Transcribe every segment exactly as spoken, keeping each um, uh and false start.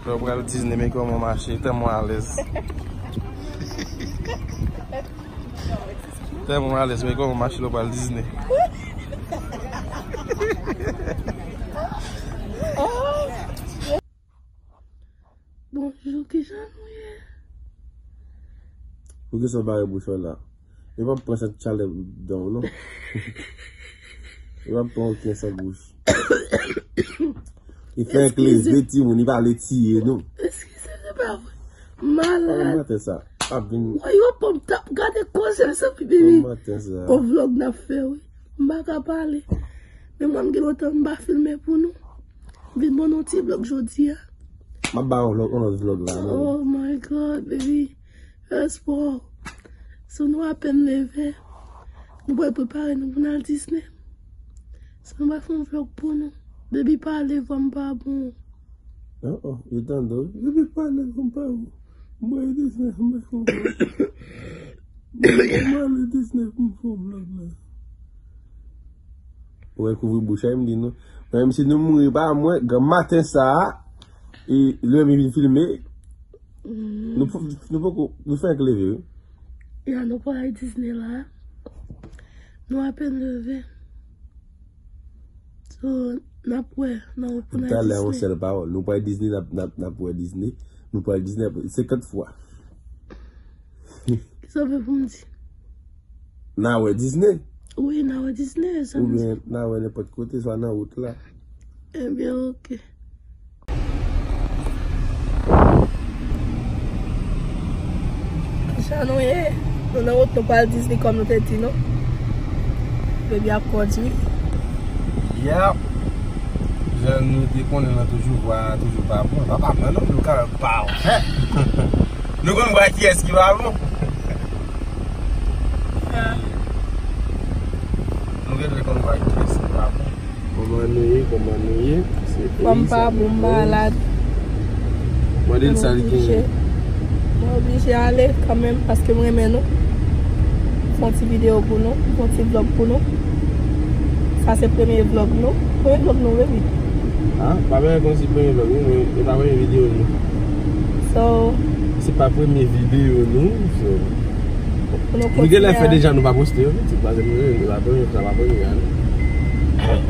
Lè w pral Disney, men kòman w mache, tèlman w alèz. Tèlman w alèz, men kòman w mache lè w pral Disney. Bonjou, kijan nou ye? Poukisa w bare bouch ou la? Li p ap pran sant chalè dan w, non. Li p ap pran okenn sant bouch. Li fenk leve timoun, li pa vle tiye nou. Eskize, se pa vre. Malad. Kòman maten sa? Ap vin. Woy, yo pòm tap gade koze sa, pi bebe. Kòman maten sa? On vlog n ap fè, wi. M pa ka pale. Men mwen, m gen lontan m pa filme pou nou. M vin ban nou ti vlog jodi a. M ap ba yon vlog, yon lòt vlog la, non. Oh my God, baby. Fè espò. Si nou apèn leve, nou pral prepare nou pou n al Disney. Si nou pa fè yon vlog pou nou. Baby, pale, vwa m pa bon. Oh, oh, yo tande w. Yo te pale konpa w. Mwen Disney, mwen konpa. Mwen Disney pou m fè yon vlog la. Ou wè kouvri bouch a, m di nou. Mwen menm si nou mouri pa mwen, gran maten sa a, e lè m vin filme, nou p-, nou poko, nou fenk leve, wi. Ya, nou pral Disney la. Nou apèn leve. So, n ap wè nan wout pou n al Disney. Talè a yon sèl pawòl. Nou pral Disney, n ap, n ap, n ap wè Disney. Nou pral Disney senkant fwa. Kisa w vle pou m di? N a wè Disney. Wi, n a wè Disney, sa m di. Oubyen n a wè nenpòt kote, swa nan wout la. Ebyen, oke. Kijan nou ye? Nou nan wout nou pral Disney kòm nou te di nou. Baby ap kondwi. Yap. Jan nou te konnen lan toujou vwa, toujou pa bon. Pa pa bon, non, nou ka pa bon. Nou konn vwa kiyès ki pa bon. Nou genlè konn vwa kiyès ki pa bon. Kòman nou ye? Kòman nou ye? Se Fwa m pa bon, m malad. Mande l sa li genyen. Mwen oblije ale kanmenm paske m renmen nou. M fè yon ti videyo pou nou, m fè yon ti vlog pou nou. Sa se premye vlog nou. Premye vlog nou, baby. Ah, pa bezwen konn si premye vlog nou, men e pa premye videyo nou. So, se pa premye videyo nou, so. Nou genlè fè deja, nou pa poste yo, pitit, paske nou, nou pa premye, sa pa premye a, non.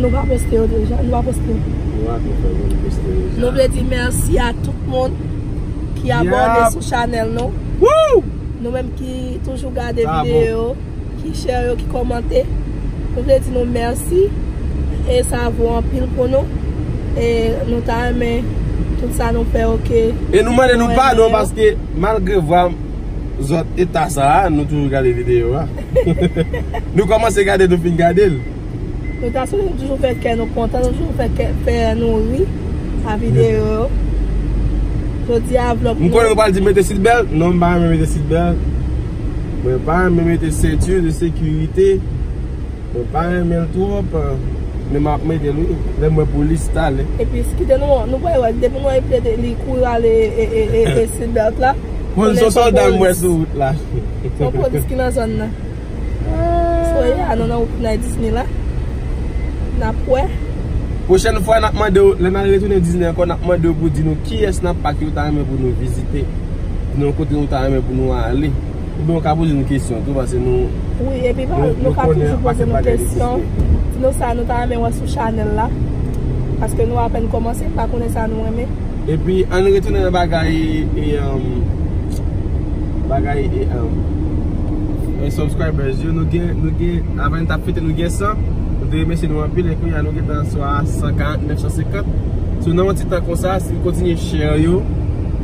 Nou pa poste yo deja, nou pa poste. Nou pa tou fè, nou poste deja. Nou vle di mèsi a tout moun ki abòne sou chanèl nou. Nou menm ki toujou gade videyo, ki share yo, ki kòmante. Nou vle di nou mèsi. E sa vo anpil pou nou. E nou ta renmen tout sa nou fè, oke. E nou mande nou padon paske malgre vwa zòt eta sa a, nou toujou gade videyo a. Nou kòmanse gade, nou fin gade l. Nou ta swete nou toujou fè kè nou kontan, nou toujou fè kè, fè nou ri a videyo yo. Jodi a vlog nou. M konnen nou pral di mete seat belt. Non, m pa renmen mete seat belt. Mwen pa renmen mete senti de sekirite. Mwen pa renmen l twòp. Men m ap mete l wi. Lè m wè polis talè. Epi kite nou, nou pral wè, depi nou wè li kouri ale e, e, e, e seat belt la. Polis, se yon sòlda m wè sou wout la. Se yon polis ki nan zòn nan. So, yeah, nou nan wout pou n al Disney la. N ap wè. Pwochèn fwa, n ap mande w, lè n al retounen Disney ankò, n ap mande w pou di nou kiyès nan pak yo ta renmen pou nou vizite. Di nou yon kote nou ta renmen pou nou ale. Oubyen w ka poze nou kesyon tou, paske nou, wi, epi nou, nou ka toujou poze nou kesyon. Di nou sa nou ta renmen wè sou chanèl la. Paske nou apèn kòmanse, pa konnen sa nou renmen. Epi, ann retounen nan bagay, e, um, bagay, e, um, e, subscribers yo, nou gen, nou gen, avan n t ap fete, nou gen san. Nou te remèsye nou anpil, e kounye a nou gentan swa san karant, nèf san senkant. So, nan yon ti tan konsa, si n kontinye share yo,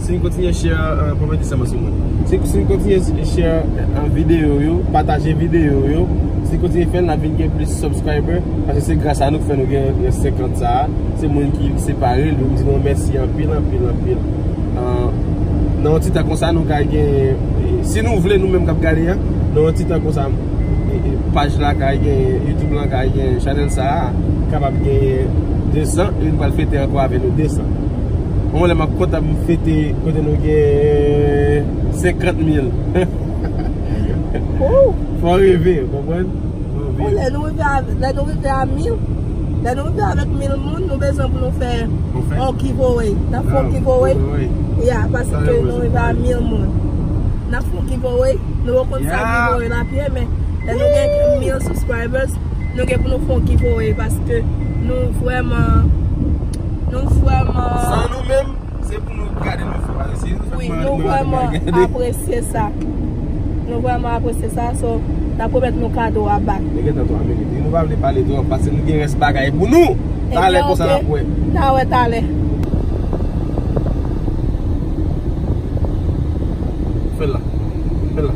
si n kontinye share, uh, pwopriyete sa mwen sou mwen. Si, si n kontinye share, uh, videyo yo, pataje videyo yo, si n kontinye fè l, n ap vin gen plis subscriber, paske se gras a nou k fè nou gen, gen senkant sa a. Se moun ki separe l, m di nou mèsi anpil, anpil, anpil. Ah, nan yon ti tan konsa, nou ka gen, si nou vle, nou menm k ap gade a, nan yon ti tan konsa, e, e, paj la ka gen, YouTube lan ka gen, chanèl sa a kapab gen de san, e nou pral fete ankò avè nou de san. Yon lè m ap kontan m fete kote nou gen senkant mil. Fò reve, w konprann? Fò reve. Lè nou rive a, lè nou rive a mil, Lè nou rive avèk mil moun, nou bezwen pou nou fè yon giveaway. N ap fè yon giveaway. Ya, paske nou rive a mil moun. N ap fè yon giveaway. Nou poko konn sa giveaway la ap ye, men lè nou gen mil subscribers, nou gen pou nou fè yon giveaway paske nou vrèman, nou vrèman. San nou menm, se pou nou gade nou fè, paske si nou fè kòmantè, nou vrèman apresye sa. Nou vrèman apresye sa, so, n ap remèt nou kado a back. Men gentan twa minit wi, nou pa vle pale twòp, paske nou gen rès bagay pou nou. Talè konsa n ap wè. N a wè talè. Fè l la. Fè l la.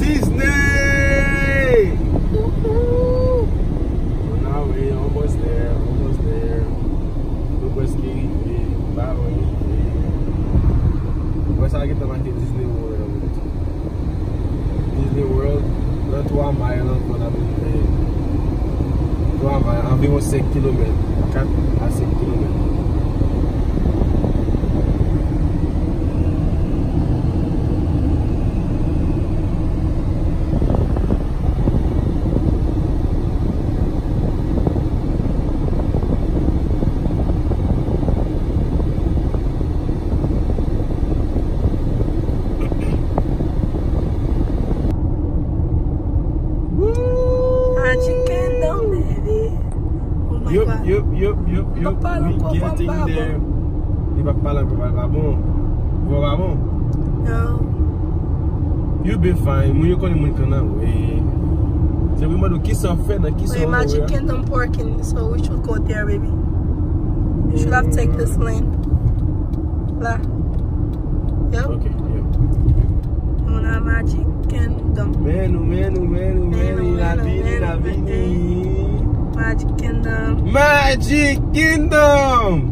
Disney! Woohoo! On our way, almost there, almost there. Nou prèske rive, pa lwen rive. Wè sa gentan make Disney World. Disney World, nan twa may, nan twa may, twa may, anviwon senk kilomèt, kat a senk kilomèt. Magic Kingdom, baby. Oh my God. Yup, yup, yup, yup, yup. We getting there. Li pa pale ankò, pa bon. Vwa pa bon. No. You be fine. Moun yo konnen moun kannan. Wi. Se pou mande w kisa w fè nan kisa w. Magic Kingdom parking, so we should go there, baby. You should have take this lane. La. Yep. Ok, yep. Nou nan Magic Kingdom. Men nou, men nou, men nou, men nou, la vini, la vini. Magic Kingdom. Magic Kingdom!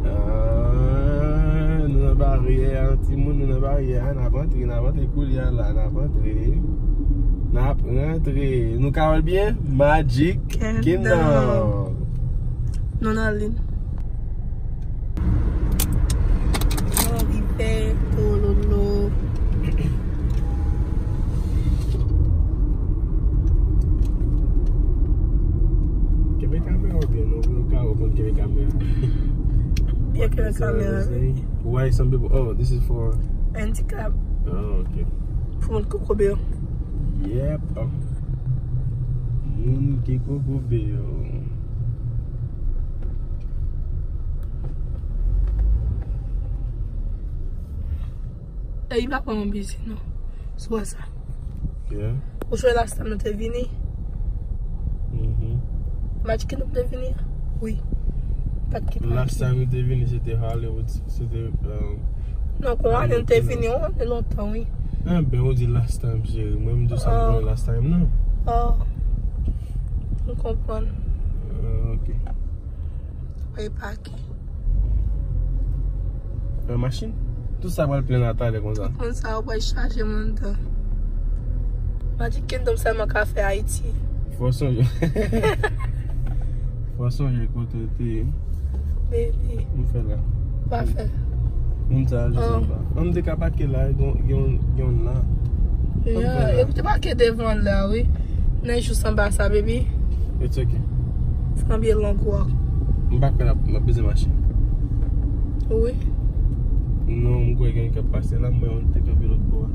Ah, nou nan baryè a, timoun, nou nan baryè a, n ap antre, n ap antre koulye a la, n ap antre. N ap rantre. Nou ka wè l byen? Magic Kingdom. Nou nan liy. Nou rive, tololo. Kenbe kamera w byen, non, pou nou ka wè w konn kenbe kamera. Byen kenbe kamera, wi. Why some people, oh, this is for handicap. Oh, ok. Pou moun ki kokobe yo. Yep. Moun ki kokobe yo. E, li pa pran yon bizi, non. Sou wè sa. Yeah. Ou sonje last time nou te vini? Mhm. Magic Kingdom te vini? Wi. Pa t ki pati. Last time nou te vini, se te Hollywood, se te, um, non, kon ane nou te vini, yon ane lontan, wi. Enben, ou di last time, cheri. Mwen, m di w sa m konnen last time, non. Oh. M konprann. Ah, ok. Repake. Yon machin? Tout sa pral plen la talè konsa. Tout moun sa yo pral chaje moun anndan. Magic Kingdom sèlman ka fè Ayiti. Fò sonje. Fò sonje kote w te ye. Baby. M fè la. Pa fè. Moun sa yo jis anba. An m te ka pake la, gen yon, gen yon la. Yeah, epi te pake devan la, wi. Nan jis anba sa, baby. It's ok. Fè anbyen long walk. M pa kwè n ap, n ap bezwen mache. Wi. Non, m kwè gen yon k ap pase la, m wè yon te kanpe lòt bò a.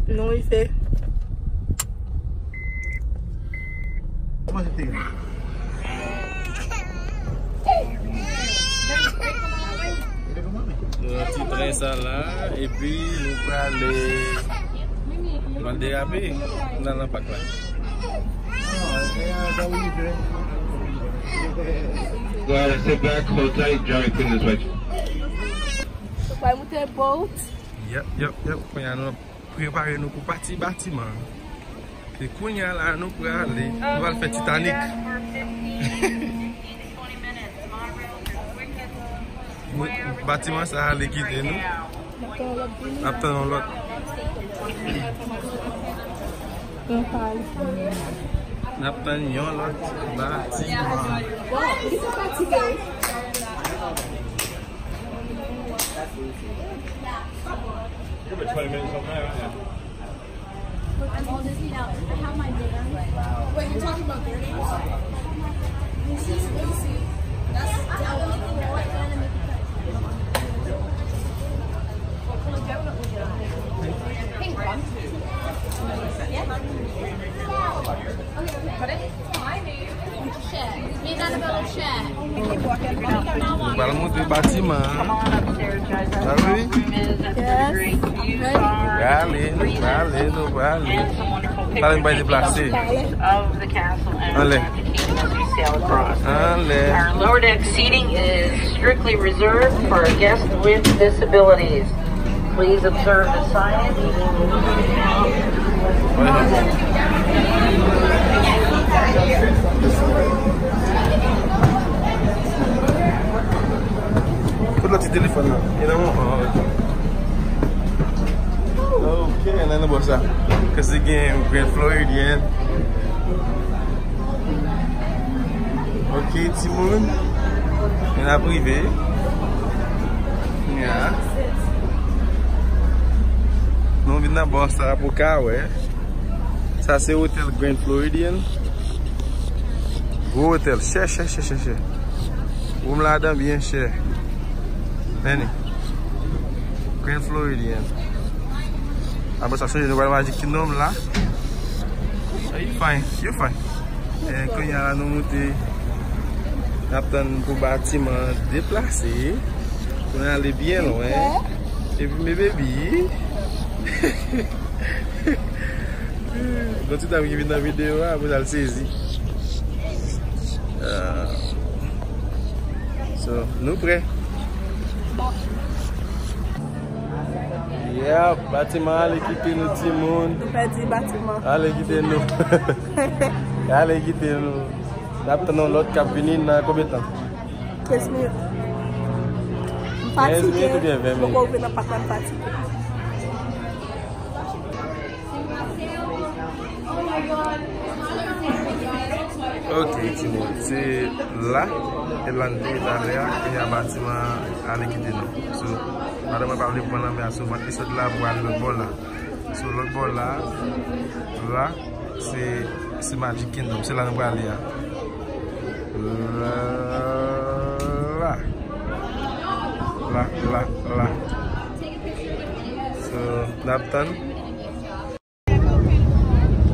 Non, li fè. Nou nan ti tren sa la, epi nou prale mal derape nan, nan pak la. Well, sit back, hold tight, Jerry Quinn is right. Nou pral moute boat. Yep, yep, yep. Kounye a nou prepare nou pou pati batiman an. E kounye a la, nou prale. Nou pral fè Titanic. Batiman sa a, li kite nou. N ap tann yon lòt. N ap tann yon lòt batiman. Wait, you're talking about their names? This is Lucy. That's Dylan. Pink one. Yeah. Put it. My name. Check. Me and Annabella check. Nou pral monte batiman an. Y'all ready? Yes, I'm ready. Nou prale, nou prale, nou prale. Pale, m pral deplase. Anlè. Anlè. Our lower deck seating is strictly reserved for guests with disabilities. Please observe the signage. Kot lòt ti telefòn nan? E nan mwen? Ah, ok. Ok, nan nan bò sa. Kote gen Grand Floridian. Ok, timoun. N ap rive. Ya. Nou vin nan bò sa pou ka wè. Sa se otèl Grand Floridian. Gwo otèl. Chè, chè, chè, chè, chè. Woum ladan byen chè. Men li. Grand Floridian. Apre sa, sonje nou pral Magic Kingdom la. You fine, you fine. E kounye a la nou moute. N ap tann pou batiman an deplase. Pou n ale byen lwen. Epi, men baby. Gon ti dam ki vin nan videyo a, apre sa l sezi. Ah. So, nou prè. Yep, batiman ale kite nou, timoun. Nou pèdi batiman. Ale kite nou. Ale kite nou. N ap tann yon lòt k ap vini nan konbyen tan? Kenz minit. M fatige. Kenz minit oubyen ven minit? Poko rive nan pak la, m fatige. Ok, timoun, se la, e la n te talè a, e a batiman ale kite nou. So, madanm mwen pa vle pran lanmè a souvan, li sot la pou ale lòt bò la. So, lòt bò la, la, se, se Magic Kingdom, se la nou prale a. La, la, la, la. So, n ap tann.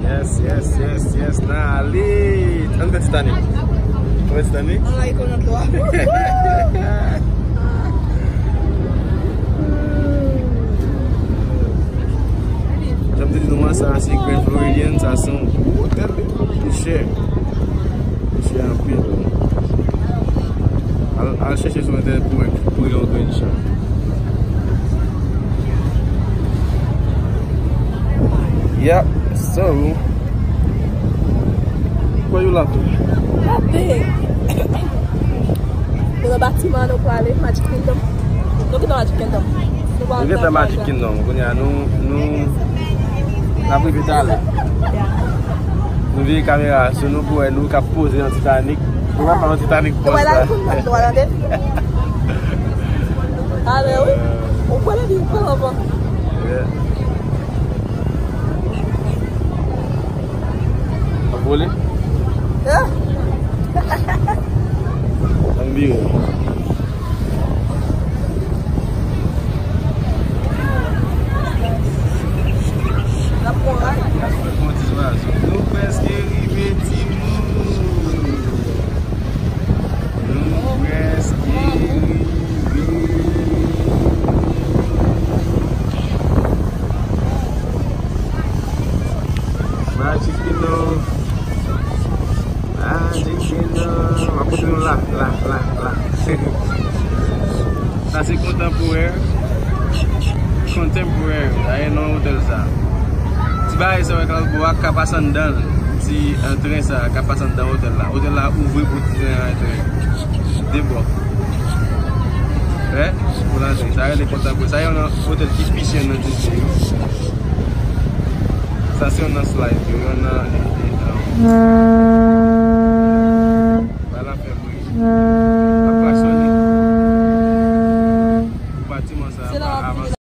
Yes, yes, yes, yes, n ale. Ann fè Titanic. Ann fè Titanic. Ann lage kò nan dlo a. Jan m te di nou an, sa se Grand Floridian, sa se yon gwo otèl, li chè. Li chè anpil. Al, al chèche sou entènèt pou wè, pou wè yon grenn chan. Yep, so, why you laughing? Nothing. Nou nan batiman, nou prale Magic Kingdom. Nou gentan Magic Kingdom. Nou gentan Magic Kingdom. Kounye a, nou, nou, n ap rive talè. Yeah. Nou vire kamera sou nou pou wè nou k ap poze nan Titanic. Nou pa pran Titanic pòs la. Wè la, nou pran Titanic. Ale, wi. Ou pran li, ou pran anvan. Yeah. Ap vole? Ah. Ann vire. L ap pran rad. Nou prèske rive, timoun. Nou prèske rive. Magic Kingdom. Magic Kingdom. M ap pote nou la, la, la, la. Sa se Contemporary. Contemporary, sa e non otèl sa. Ti bagay sa w wè kalbo a ka pase anndan l. Ti, eh, tren sa ka pase anndan otèl la. Otèl la ouvri pou ti tren an antre. De bò. Wè, pou l antre. Sa rele Contemporary. Sa e yon nan otèl ki pi chè nan Disney yo. Sa se yon nan slide yo, yon nan